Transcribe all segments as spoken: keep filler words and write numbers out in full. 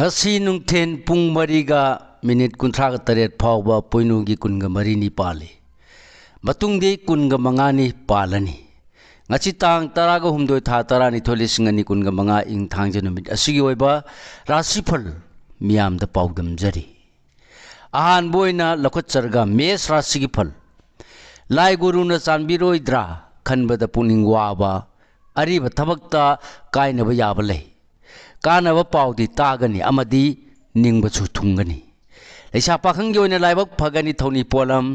ꯉꯁꯤ ꯅꯨꯡꯊꯤꯜ ꯄꯨꯡ ꯃꯔꯤꯒ ꯃꯤꯅꯤꯠ ꯀꯨꯟꯊ꯭ꯔꯥꯒ ꯇꯔꯦꯠ ꯐꯥꯎꯕ ꯄꯣꯏꯅꯨꯒꯤ ꯀꯨꯟꯒ ꯃꯔꯤꯅꯤ ꯄꯥꯜꯂꯤ꯫ ꯃꯇꯨꯡꯗꯤ ꯀꯨꯟꯒ ꯃꯉꯥꯅꯤ ꯄꯥꯜꯂꯅꯤ꯫ ꯉꯁꯤ ꯇꯥꯡ ꯇꯔꯥꯒ ꯍꯨꯝꯗꯣꯏ, ꯊꯥ ꯇꯔꯥꯅꯤꯊꯣꯏ, ꯂꯤꯁꯤꯡ ꯑꯅꯤ ꯀꯨꯟꯒ ꯃꯉꯥ, ꯏꯪ ꯊꯥꯡꯖ ꯅꯨꯃꯤꯠ ꯑꯁꯤꯒꯤ ꯑꯣꯏꯕ ꯔꯥꯁꯤꯐꯜ ꯃꯤꯌꯥꯝꯗ ꯄꯥꯎꯗꯝꯖꯔꯤ꯫ ꯑꯍꯥꯟꯕ ꯑꯣꯏꯅ ꯂꯧꯈꯠꯆꯔꯒ ꯃꯦꯁ ꯔꯥꯁꯤꯒꯤ ꯐꯜ꯫ ꯂꯥꯏ ꯒꯨꯔꯨꯅ ꯆꯥꯟꯕꯤꯔꯣꯏꯗ꯭ꯔꯥ ꯈꯟꯕꯗ ꯄꯨꯛꯅꯤꯡ ꯋꯥꯕ, ꯑꯔꯤꯕ ꯊꯕꯛꯇ ꯀꯥꯏꯅꯕ ꯌꯥꯕ ꯂꯩ꯫ ꯀꯥꯟꯅꯕ ꯄꯥꯎꯗꯤ ꯇꯥꯒꯅꯤ ꯑꯃꯗꯤ ꯅꯤꯡꯕꯁꯨ ꯊꯨꯡꯒꯅꯤ꯫ ꯂꯩꯁꯥ ꯄꯥꯈꯪꯒꯤ ꯑꯣꯏꯅ ꯂꯥꯏꯕꯛ ꯐꯒꯅꯤ ꯊꯧꯅꯤ ꯄꯣꯠꯂꯝ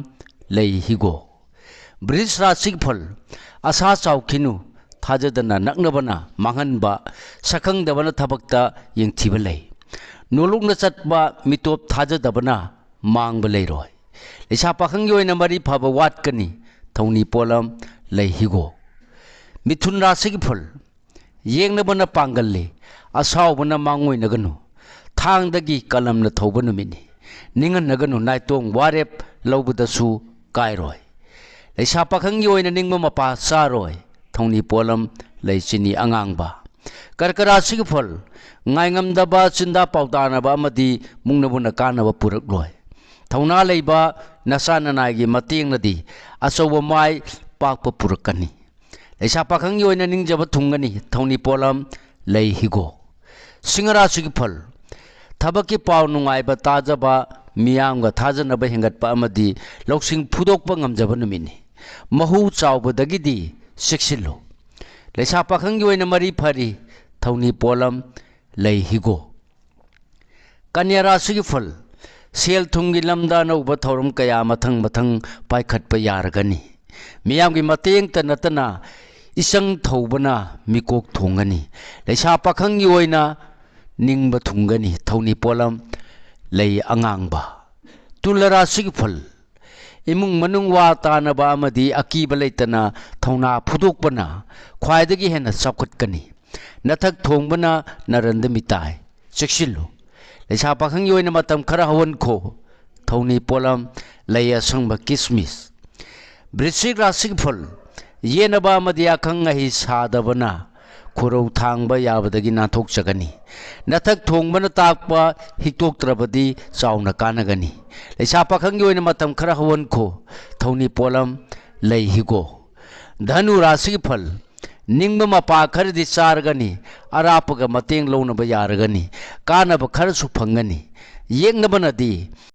ꯂꯩ ꯍꯤꯒꯣꯛ꯫ ꯕ꯭ꯔꯤꯖ ꯔꯥꯁꯤꯒꯤ ꯐꯜ꯫ ꯑꯁꯥ ꯆꯥꯎꯈꯤꯅꯨ, ꯊꯥꯖꯗꯅ ꯅꯛꯅꯕꯅ ꯃꯥꯡꯍꯟꯕ, ꯁꯛꯈꯪꯗꯕꯅ ꯊꯕꯛꯇ ꯌꯦꯡꯊꯤꯕ ꯂꯩ꯫ ꯅꯣꯂꯨꯛꯅ ꯆꯠꯄ ꯃꯤꯇꯣꯞ ꯊꯥꯖꯗꯕꯅ ꯃꯥꯡꯕ ꯂꯩꯔꯣꯏ꯫ ꯂꯩꯁꯥ ꯄꯥꯈꯪꯒꯤ ꯑꯣꯏꯅ ꯃꯔꯤ ꯐꯕ ꯋꯥꯠꯀꯅꯤ ꯊꯧꯅꯤ ꯄꯣꯠꯂꯝ ꯂꯩ ꯍꯤꯒꯣꯛ꯫ ꯃꯤꯊꯨꯟ ꯔꯥꯁꯤꯒꯤ ꯐꯜ꯫ ꯌꯦꯡꯅꯕꯅ ꯄꯥꯡꯒꯜꯂꯤ, ꯑꯁꯥꯎꯕꯅ ꯃꯥꯡꯑꯣꯏꯅꯒꯅꯨ꯫ ꯊꯥꯡꯗꯒꯤ ꯀꯂꯝꯅ ꯊꯧꯕ ꯅꯨꯃꯤꯠꯅꯤ꯫ ꯅꯤꯡꯍꯟꯅꯒꯅꯨ, ꯅꯥꯏꯇꯣꯝ ꯋꯥꯔꯦꯞ ꯂꯧꯕꯗꯁꯨ ꯀꯥꯏꯔꯣꯏ꯫ ꯂꯩꯁꯥ ꯄꯥꯈꯪꯒꯤ ꯑꯣꯏꯅ ꯅꯤꯡꯕ ꯃꯄꯥ ꯆꯥꯔꯣꯏ ꯊꯧꯅꯤ ꯄꯣꯠꯂꯝ ꯂꯩ ꯆꯤꯅꯤ ꯑꯉꯥꯡꯕ꯫ ꯀꯔꯀ ꯔꯥꯁꯤꯒꯤ ꯐꯜ꯫ ꯉꯥꯏꯉꯝꯗꯕ ꯆꯤꯟꯗꯥ ꯄꯥꯎꯇꯥꯅꯕ ꯑꯃꯗꯤ ꯃꯨꯛꯅꯕꯅ ꯀꯥꯟꯅꯕ ꯄꯨꯔꯛꯂꯣꯏ꯫ ꯊꯧꯅꯥ ꯂꯩꯕ ꯅꯆꯥ ꯅꯅꯥꯏꯒꯤ ꯃꯇꯦꯡꯅꯗꯤ ꯑꯆꯧꯕ ꯃꯥꯏ ꯄꯥꯛꯄ ꯄꯨꯔꯛꯀꯅꯤ꯫ ꯂꯩꯁꯥ ꯄꯥꯈꯪꯒꯤ ꯑꯣꯏꯅ ꯅꯤꯡꯖꯕ ꯊꯨꯡꯒꯅꯤ ꯊꯧꯅꯤ ꯄꯣꯠꯂꯝ ꯂꯩ ꯍꯤꯒꯣꯛ꯫ ꯁꯤꯡꯍ ꯔꯥꯁꯤꯒꯤ ꯐꯜ꯫ ꯊꯕꯛꯀꯤ ꯄꯥꯎ ꯅꯨꯡꯉꯥꯏꯕ ꯇꯥꯖꯕ, ꯃꯤꯌꯥꯝꯒ ꯊꯥꯖꯅꯕ ꯍꯦꯟꯒꯠꯄ ꯑꯃꯗꯤ ꯂꯧꯁꯤꯡ ꯐꯨꯗꯣꯛꯄ ꯉꯝꯖꯕ ꯅꯨꯃꯤꯠꯅꯤ꯫ ꯃꯍꯨ ꯆꯥꯎꯕꯗꯒꯤꯗꯤ ꯆꯦꯛꯁꯤꯜꯂꯨ꯫ ꯂꯩꯁꯥ ꯄꯥꯈꯪꯒꯤ ꯑꯣꯏꯅ ꯃꯔꯤ ꯐꯔꯤ ꯊꯧꯅꯤ ꯄꯣꯠꯂꯝ ꯂꯩ ꯍꯤꯒꯣꯛ꯫ ꯀꯟꯌꯥ ꯔꯥꯁꯤꯒꯤ ꯐꯜ꯫ ꯁꯦꯜ ꯊꯨꯝꯒꯤ ꯂꯝꯗ ꯑꯅꯧꯕ ꯊꯧꯔꯝ ꯀꯌꯥ ꯃꯊꯪ ꯃꯊꯪ ꯄꯥꯏꯈꯠꯄ ꯌꯥꯔꯒꯅꯤ꯫ ꯃꯤꯌꯥꯝꯒꯤ ꯃꯇꯦꯡꯇ ꯅꯠꯇꯅ ꯏꯆꯪ ꯊꯧꯕꯅ ꯃꯤꯀꯣꯛ ꯊꯣꯡꯒꯅꯤ꯫ ꯂꯩꯁꯥ ꯄꯥꯈꯪꯒꯤ ꯑꯣꯏꯅ ꯅꯤꯡꯕ ꯊꯨꯡꯒꯅꯤ ꯊꯧꯅꯤ ꯄꯣꯠꯂꯝ ꯂꯩ ꯑꯉꯥꯡꯕ꯫ ꯇꯨꯂ ꯔꯥꯁꯤꯒꯤ ꯐꯜ꯫ ꯏꯃꯨꯡ ꯃꯅꯨꯡ ꯋꯥ ꯇꯥꯅꯕ ꯑꯃꯗꯤ ꯑꯀꯤꯕ ꯂꯩꯇꯅ ꯊꯧꯅꯥ ꯐꯨꯗꯣꯛꯄꯅ ꯈ꯭ꯋꯥꯏꯗꯒꯤ ꯍꯦꯟꯅ ꯆꯥꯎꯈꯠꯀꯅꯤ꯫ ꯅꯊꯛ ꯊꯣꯡꯕꯅ ꯅꯔꯟꯗ ꯃꯤꯇꯥꯏ꯫ ꯆꯦꯛꯁꯤꯜꯂꯨ꯫ ꯂꯩꯁꯥ ꯄꯥꯈꯪꯒꯤ ꯑꯣꯏꯅ ꯃꯇꯝ ꯈꯔ ꯍꯧꯍꯟꯈꯣ꯫ ꯊꯧꯅꯤ ꯄꯣꯠꯂꯝ ꯂꯩ ꯑꯁꯪꯕ ꯀꯤꯁꯃꯤꯁ꯫ ꯕ꯭ꯔꯤꯁꯤꯛ ꯔꯥꯁꯤꯒꯤ ꯐꯜ꯫ ꯌꯦꯠꯅꯕ ꯑꯃꯗꯤ ꯑꯈꯪ ꯑꯍꯩ ꯁꯥꯗꯕꯅ ꯈꯨꯔꯧ ꯊꯥꯡꯕ ꯌꯥꯕꯗꯒꯤ ꯅꯥꯟꯊꯣꯛꯆꯒꯅꯤ꯫ ꯅꯊꯛ ꯊꯣꯡꯕꯅ ꯇꯥꯛꯄ ꯍꯤꯛꯇꯣꯛꯇ꯭ꯔꯕꯗꯤ ꯆꯥꯎꯅ ꯀꯥꯟꯅꯒꯅꯤ꯫ ꯂꯩꯁꯥ ꯄꯥꯈꯪꯒꯤ ꯑꯣꯏꯅ ꯃꯇꯝ ꯈꯔ ꯍꯧꯍꯟꯈꯣ꯫ ꯊꯧꯅꯤ ꯄꯣꯠꯂꯝ ꯂꯩ ꯍꯤꯒꯣ꯫ ꯙꯅꯨ ꯔꯥꯁꯤꯒꯤ ꯐꯜ: ꯅꯤꯡꯕ ꯃꯄꯥ ꯈꯔꯗꯤ ꯆꯥꯔꯒꯅꯤ, ꯑꯔꯥꯞꯄꯒ ꯃꯇꯦꯡ ꯂꯧꯅꯕ ꯌꯥꯔꯒꯅꯤ, ꯀꯥꯟꯅꯕ ꯈꯔꯁꯨ ꯐꯪꯒꯅꯤ꯫ ꯌꯦꯛꯅꯕꯅꯗꯤ